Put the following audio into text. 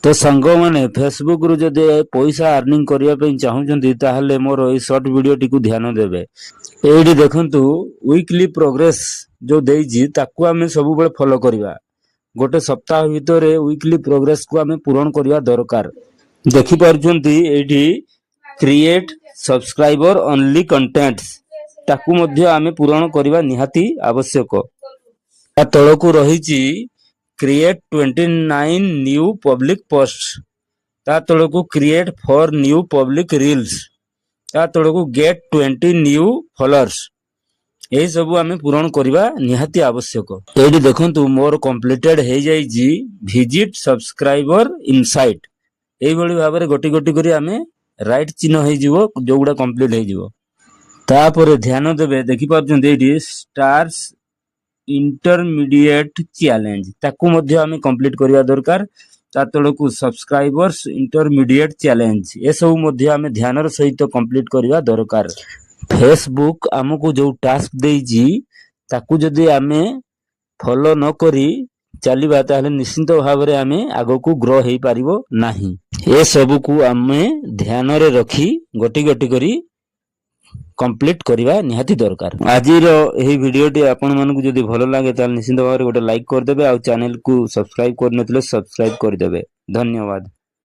ତ ସାଙ୍ଗମାନେ, ଫେସବୁକରୁ ଯଦି ପଇସା ଆର୍ନିଂ କରିବା ପାଇଁ ଚାହୁଁଛନ୍ତି, ତାହେଲେ ମୋର ଏଇ ସର୍ଟ ଭିଡ଼ିଓଟିକୁ ଧ୍ୟାନ ଦେବେ। ଏଇଠି ଦେଖନ୍ତୁ, ୱିକଲି ପ୍ରୋଗ୍ରେସ ଯୋଉ ଦେଇଛି, ତାକୁ ଆମେ ସବୁବେଳେ ଫଲୋ କରିବା। ଗୋଟେ ସପ୍ତାହ ଭିତରେ ୱିକଲି ପ୍ରୋଗ୍ରେସକୁ ଆମେ ପୂରଣ କରିବା ଦରକାର। ଦେଖିପାରୁଛନ୍ତି, ଏଇଠି କ୍ରିଏଟ୍ ସବସ୍କ୍ରାଇବର ଅନଲି କଣ୍ଟେଣ୍ଟ, ତାକୁ ମଧ୍ୟ ଆମେ ପୂରଣ କରିବା ନିହାତି ଆବଶ୍ୟକ। ତା ତଳକୁ ରହିଛି create 29 new public post, ତା ତଳକୁ କ୍ରିଏଟ୍ 4 ନ୍ୟୁ ପବ୍ଲିକ ରିଲ୍ସ, ତା ତଳକୁ ଗେଟ୍ 20 ନ୍ୟୁ ଫଲୋଅର୍ସ। ଏହିସବୁ ଆମେ ପୂରଣ କରିବା ନିହାତି ଆବଶ୍ୟକ। ଏଇଠି ଦେଖନ୍ତୁ, ମୋର କମ୍ପ୍ଲିଟେଡ୍ ହେଇଯାଇଛି ଭିଜିଟ୍ ସବସ୍କ୍ରାଇବର ଇନସାଇଟ୍। ଏଇଭଳି ଭାବରେ ଗୋଟି ଗୋଟି କରି ଆମେ ରାଇଟ୍ ଚିହ୍ନ ହେଇଯିବ, ଯୋଉଗୁଡ଼ା କମ୍ପ୍ଲିଟ୍ ହେଇଯିବ। ତାପରେ ଧ୍ୟାନ ଦେବେ, ଦେଖିପାରୁଛନ୍ତି, ଏଇଠି ଷ୍ଟାର୍ସ ଇଣ୍ଟରମିଡିଏଟ୍ ଚ୍ୟାଲେଞ୍ଜ, ତାକୁ ମଧ୍ୟ ଆମେ କମ୍ପ୍ଲିଟ୍ କରିବା ଦରକାର। ତା ତଳକୁ ସବସ୍କ୍ରାଇବର୍ସ ଇଣ୍ଟରମିଡିଏଟ୍ ଚ୍ୟାଲେଞ୍ଜ, ଏସବୁ ମଧ୍ୟ ଆମେ ଧ୍ୟାନର ସହିତ କମ୍ପ୍ଲିଟ୍ କରିବା ଦରକାର। ଫେସବୁକ୍ ଆମକୁ ଯୋଉ ଟାସ୍କ ଦେଇଛି, ତାକୁ ଯଦି ଆମେ ଫଲୋ ନ କରି ଚାଲିବା, ତାହେଲେ ନିଶ୍ଚିନ୍ତ ଭାବରେ ଆମେ ଆଗକୁ ଗ୍ରୋ ହେଇପାରିବ ନାହିଁ। ଏସବୁକୁ ଆମେ ଧ୍ୟାନରେ ରଖି ଗୋଟି ଗୋଟି କରି କମ୍ପ୍ଲିଟ୍ କରିବା ନିହାତି ଦରକାର। ଆଜିର ଏହି ଭିଡ଼ିଓଟି ଆପଣମାନଙ୍କୁ ଯଦି ଭଲ ଲାଗେ, ତାହେଲେ ନିଶ୍ଚିନ୍ତ ଭାବରେ ଗୋଟେ ଲାଇକ୍ କରିଦେବେ ଆଉ ଚ୍ୟାନେଲକୁ ସବସ୍କ୍ରାଇବ କରିନଥିଲେ ସବସ୍କ୍ରାଇବ କରିଦେବେ। ଧନ୍ୟବାଦ।